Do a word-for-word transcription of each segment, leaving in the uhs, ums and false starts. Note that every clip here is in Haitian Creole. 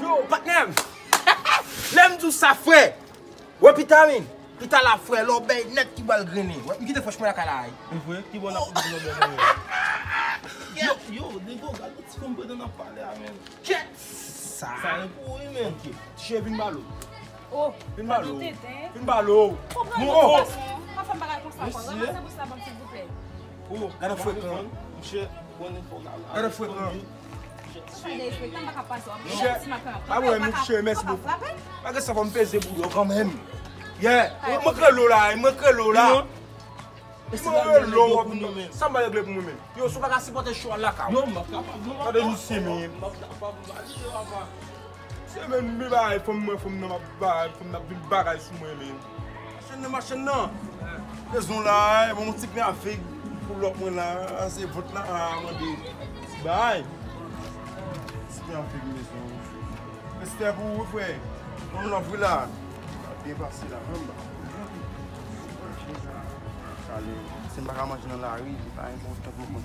Yo, patnè m! Lè m di w sa, frè! Wè, Pita, men! Pita la, frè, lòbèy nèt ki pral grennen. Wè, m kite fwèch mwen lakay la, wi. E vre? Ki bò n ap pran lòbèy mwen? Yo, yo, Nego, gad yon ti fanm pandan n ap pale a, men. Kèt! Sa. Sa e pou ou, wi, men. Ok. Ti cheve vin ba l ou. Oh, vin ba l ou. Vin ba l ou. Konprann non, gason. Pa fè m bagay konsa ankò. Ranmase bous la ban m, silvouplè. Oh, gade frekan. Monchè, bon enfòmasyon. Gade frekan. Monchè, pa wè, monchè, mèsi bokou. Pa gen sa, fò m peze boulò kanmenm. Yeah. Mwen krele w la, mwen krele w la. Mwen krele w, sa m pa regle pou mwen menm. Yo, si w pa ka sipòte cho a, al lakay ou. Non, m p ap kapab, non, papa. Gade misye, men. M p ap kapab, m pa vle, papa. Se menm bagay fanm mwen, fanm nan m ap bagay, fanm nan ap vin bagay sou mwen, men. Machann nan, machann nan. Rezon la, e bon, yon ti pen a fig pou lòk mwen la, se vant la, a, mande. Ti bay. Ti pen a fig, rezon. Respè pou ou, frè. Bon, lòv wi la. Sa byen pase la, menm ba. Kale, si m pa ka manje nan lari, li pa enpòtan pou mwen.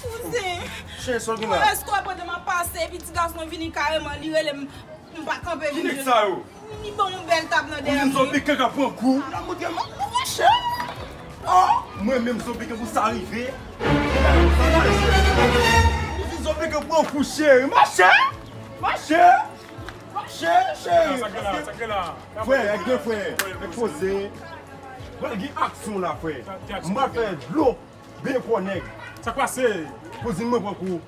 Kouzen. Chen, sa w gen la? Mwen reskò pandan m ap pase, epi ti gason vini kareman, li rele m, m pa kanpe vin jwenn li. Ki nèg sa yo? Li ban m yon bèl tap nan dèyè m. Kouzen, zonbi ke ka pran kou. L ap montre m, monchè. Oh, mwen menm zonbi ke pou sa rive. Kouzen, zonbi ke pran kou, cheri. Mache! Mache! Mache, cheri! Sa k gen la? Sa k gen la? Frè, èk gen frè, èk poze. Bon, gen aksyon la, frè. M pral fè dlo byen fò, nèg. Sa k pase? Kouzin mwen pran kou.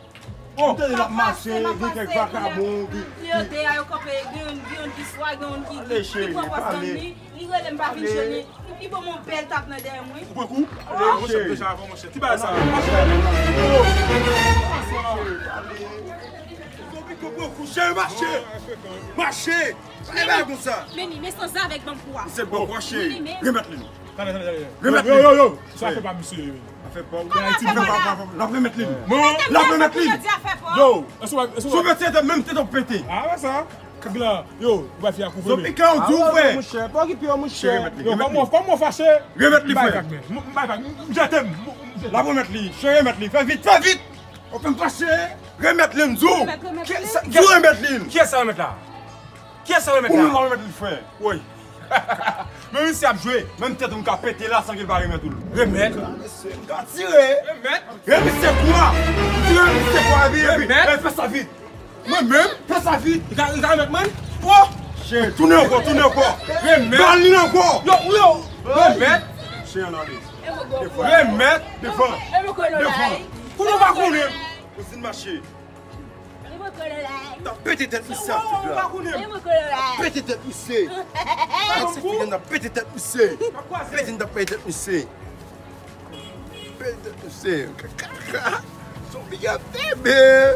M tande l ap mache, gen kèk vakabon ki, ki... Yo de a, yo kanpe, gen youn, gen youn ki swa, gen youn ki, ki, ki pran pòz nan li. Li rele m pa vin jwenn li. Li ban m yon bèl tap nan dèyè m, wi. Ou pran kou? Ale, monchè, deja avan, monchè. Ki bagay sa? Mache. Zonbi ke pran kou, cheri, mache. Mache. Pale bagay konsa. Men li, men sanzave k ban m kou a. Se bon, cheri. Remèt li. Talè, talè, talè. Remèt li. Yo, yo, yo. Sa fè pa misye. Afè pa w. Kòman afè pa w la? L ap remèt li. L ap remèt li. Yo, èske w pa, èske w pa... Sou mete tèt, menm tèt w ap pete. A, wè sa. Kag la, yo, ou bay fi a kou premye. Zonbi ke w di w, frè. Monchè, pa okipe yo, monchè. Yo, kòman, kòman w fache? Remèt li, frè. M bay vag, men. M bay vag, m jete m. L ap remèt li. Cheri, remèt li. Fè vit, fè vit. Ou fè m fache. Remèt li, m di w. Remèt, remèt li. Di w remèt li. Kiyès sa remèt la? Kiyès sa remèt la? Ou menm w ap remèt li, frè. Woy. Men misye ap jwe. Menm tèt ou m ka pete la san ke l pa remèt ou l. Remèt. Mesye, m ka tire. Remèt. Remèt misye kou a. M tire misye kou a, epi, epi, remèt. Fè sa vit. Mwen menm? Fè sa vit. Li ka, li ka remèt mwen? Oh! Chen, tounen ankò, tounen ankò. Remèt. Bal li ankò. Yo, yo. Remèt. Chen an ale. Remèt. Devan. Devan. Kounye w pa konnen. Kouzin mache. N ap pete tèt misye ak fig la. N ap pete tèt misye. Ak se fig la, n ap pete tèt misye. Pete, n ap pete tèt misye. Pete tèt misye. Zonbi a fèmen.